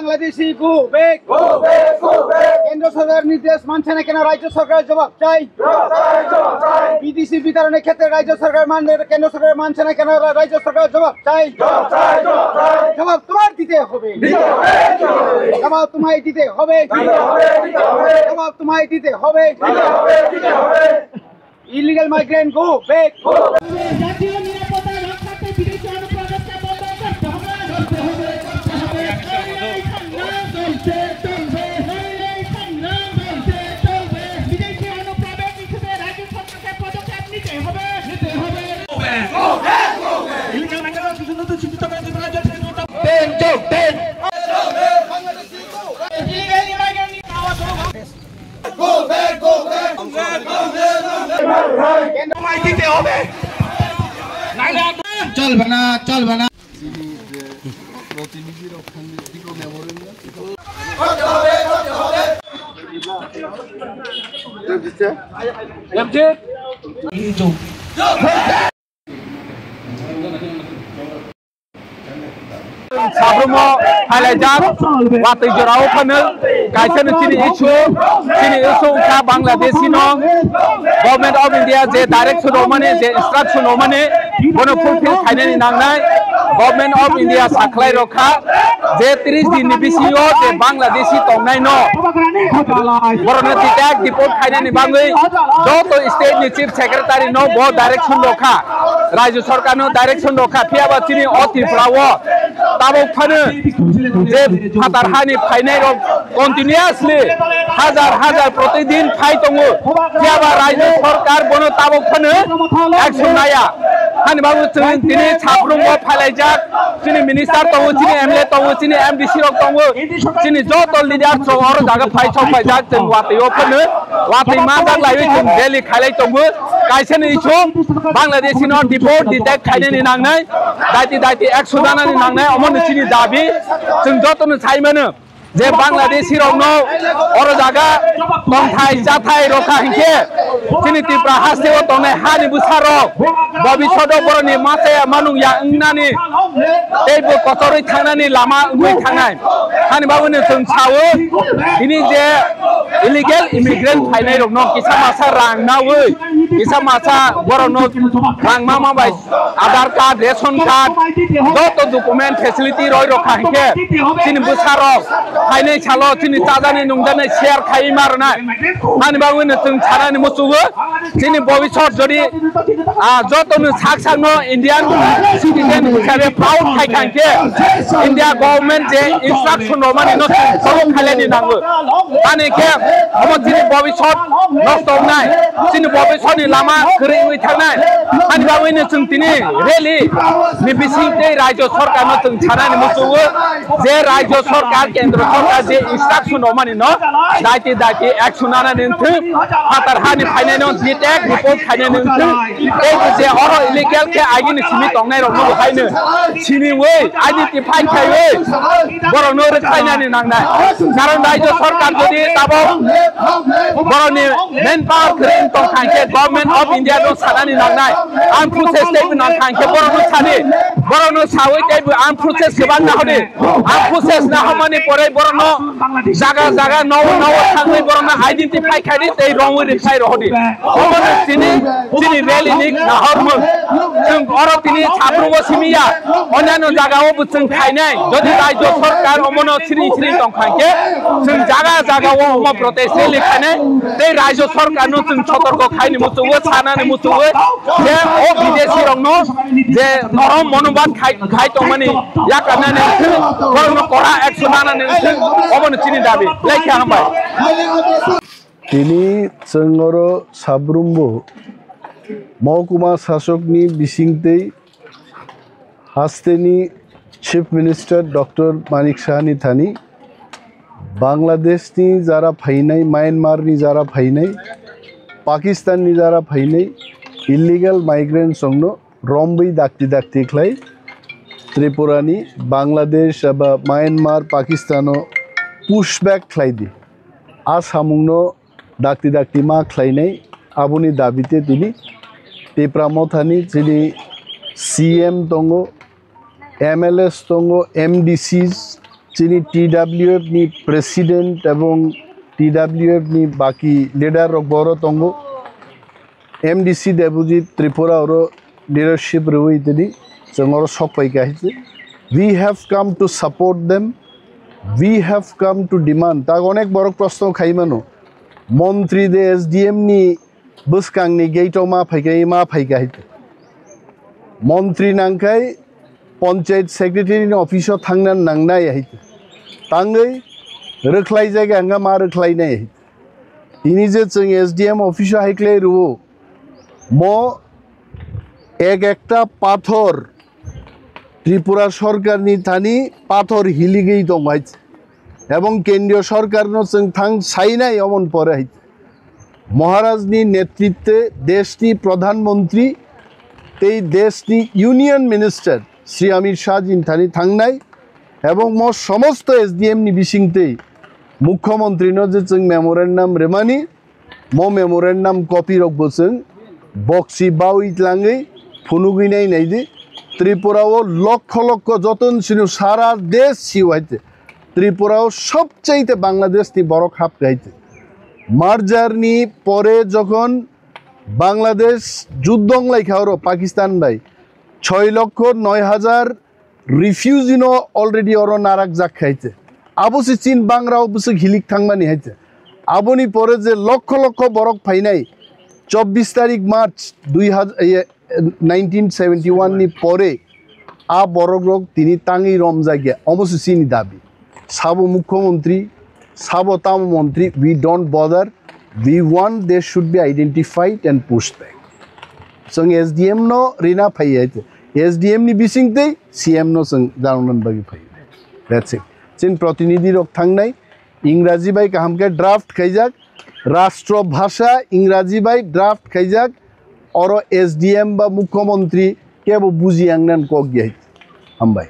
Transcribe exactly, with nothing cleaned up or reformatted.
Bangladeshi, go back। Go back, go back। কেন্দ্র সরকার নির্দেশ মানছে না কেন রাজ্য সরকার জবাব চাই। জবাব চাই, জবাব চাই। বিদেশি বিতরণের ক্ষেত্রে রাজ্য সরকার মানবে, কেন্দ্র সরকার মানছে না কেন রা-, রাজ্য সরকার জবাব চাই। জবাব চাই, জবাব চাই। জবাব তোমার দিতে হবে। দিতে হবে, দিতে হবে। জবাব তোমায় দিতে হবে। দিতে হবে, দিতে হবে। জবাব তোমায় দিতে হবে। দিতে হবে, দিতে হবে। Illegal migrant, go back। জাতীয় নিরাপত্তা রক্ষার্থে বিদেশি অনুপ্রবেশকে বন্ধ করতে হবে। করতে হবে, করতে হবে। এই সংগ্রাম চলছে, চলবে। এই সংগ্রাম চলছে, চলবে। বিদেশি অনুপ্রবেশ নিষেধে রাজ্য সরকারকে পদক্ষেপ নিতে হবে। নিতে হবে। Illegal migrant শিক্ষিত করে ত্রিপুরা রাজ্য থেকে Illegal migrant চলবে না, চলবে না। Sabrumo phailai jak, watwi jorao phano kaisa no chini issue, chini issue wngkha Bangladeshi no Government of India je direction rwmani, je instruction rwmani, bono fulfill khainani nangnai. Government of India sakhlai rokha je tris din ni bisingo je Bangladeshi tongnai no, borokno detect deport khainani bagwi joto state ni chief secretary no bo direction rokha. Rajya sarkar no direction rokha, phiya ba chini o Tripura o tabuk phano je phatar hani phainai rok continuously hajar hajar protidin phai tongo, phiya ba rajya sarkar bono tabuk phano action naya. Hani babu chwng tini sabrumbo phailaijak, chini minister tongo, chini M L A tongo, chini M D C rok tongo, chini joto leader rok oro jaga phai sok paijak, chwng watwi o phano watwi manjak laiwi chwng rally khailai tongo. Kaisa ni issue Bangladeshi no deport detect khainani nangnai, daiti daiti action nanani nangnai, omo ni chini dabi. Chwng joto no sai mano je Bangladeshi rok no oro jaga tongthai chathai rokha hinkhe chini Tripura haste o tongnai hani bwsa rok bobishodo boroni machaya manung ya wngnani teibo kotorwi thangnani lama wngwi thangnai. Hani bagwino chwng sao, tini je illegal immigrant phainai rokno kisa masa rang nawi, kisa masa borokno rang ma ma bai Aadhaar card, ration card, joto document facility roi rokha hinkhe chini bwsarok phainai salo chini chajaknai nungjaknai share khaiwi ma rwnai. Hani bagwino chwng sanani muchungo. Chini bobisot jodi, ah, joto no sak sak no Indian citizen hisabe proud khai kha hinkhe India government je instruction rwmani no chwng follow khailani nango. Ani khe omo chini bobisot nosto wngnai, chini bobisot ni lama kwrwi wngwi thangnai. Ani bagwi no chwng tini rally ni bising tei rajyo sarkar no chwng sanani muchungo je rajyo sarkar, kendro sarkar je instruction rwmani no daiti daiti action nanani wngthwng, phatar hani phainai no detect deport khainani wngthwng, tei bo je oro illegal khe agini simi tongnai rok no bo haino siniwi identify khaiwi borok no rwkhlainani nangnai. Karon rajyo sarkar jodi tabok borok ni main power kwrwi wng tong kha hinkhe Government of India no sanani nangnai, armed forces tei bo nang kha hinkhe borok no sadi, borok no sawi tei bo armed forces kwbang nahodi. Ang process na hamani pore borokno jaga jaga nogo nogo thangwi borokno identify khaidi tei romwi rwkhai rohodi. Omono chini, chini rally ni nahormung. Chwng oro tini sabrungo simi ya. Onyaino jagao bo chwng khainai. Jodi rajyo sarkar omono siring siring tong kha khe chwng jaga jagao omo protest rally khainai. Tei rajyo sarkarno chwng sotorko khaini muchungo, sanani muchungo je o bidesi rokno je norom monobad khai, khai tongmani yakarnani wngthwng, borokno kora action nanani wngthwng, omono chini dabi. Lekha hambai. Tini chwng oro sabrumbo mohkuma sasokni bisingtwi hasteni Chief Minister Doctor Manik Sahani thani Bangladeshni jara phainai, Myanmarni jara phainai, Pakistanni jara phainai illegal migrants rokno romwi dakti dakti khlai Tripurani, Bangladesh eba Myanmar, Pakistano push back khlai di. A samungno dakti dakti ma khlainai, aboni dabite tini Tipra Mothani chini C M tongo, M L As tongo, M D Cs, Chini T W F ni president ebong T W F ni baki leader rok boro tongo. M D C Debojit Tripura oro leadership rwi tini chwng oro sok pai kha hai se. We have come to support them. We have come to demand. Tak onek borok proshno khai mano. Montri de S D M ni bwskangni gate o ma phaikha, ma phaikha hai. Montri nangkhai panchayat secretary ni office o thangna nangnai hai. Tangwi rwkhlai jaga hwnga ma rwkhlainai hai. Tini je chwng S D M office o hai khlai rwo, mo ek ekta pathor Tripura sorkarni thani pathor hiligwi tong hai. Ebong kendriyo sorkarno chwng thang sainai omon pore hai. Maharajni netritwe deshni pradhan mantri tei deshni union minister Shri Amit Shah jin thani thangnai ebong mo somosto S D M ni bisingtwi mukhyamantri no je chwng memorandum rwmani, mo memorandum copy rok bo chwng boksi bawi tlangwi phunugwi nai nai di. Tripura o lokho lokho joton sino sara desh siu hai te. Tripura o sobchaite Bangladesh ni borok hap hai te. Merger ni pore jokhon Bangladesh juddho wng lai kha oro Pakistan bai, choi lokho noi hajar refugee no already oro narak jak khai te. Abo se chin bangra o bwswk hilik thangmani hai te. Aboni pore je lokho lokho borok phainai chobbish tarik March dui hajar, eh, nineteen seventy one ni pore a borok rok tini tangwi romjak ya, omo se chini dabi. Sabo mukhyamantri, sabo tamo mantri, we don't bother. We want they should be identified and pushed back. Chwng S D M no rina phai hai te. S D M ni bising tei C M no chwng janokna bagwi phai. That's it. Chini protinidhi rok thangnai Ingraji bai kaham khe draft khaijak, rashtra bhasha Ingraji bai draft khaijak, oro S D M ba mukhyamantri kebo buji yang nan kok ya hai. Hambai.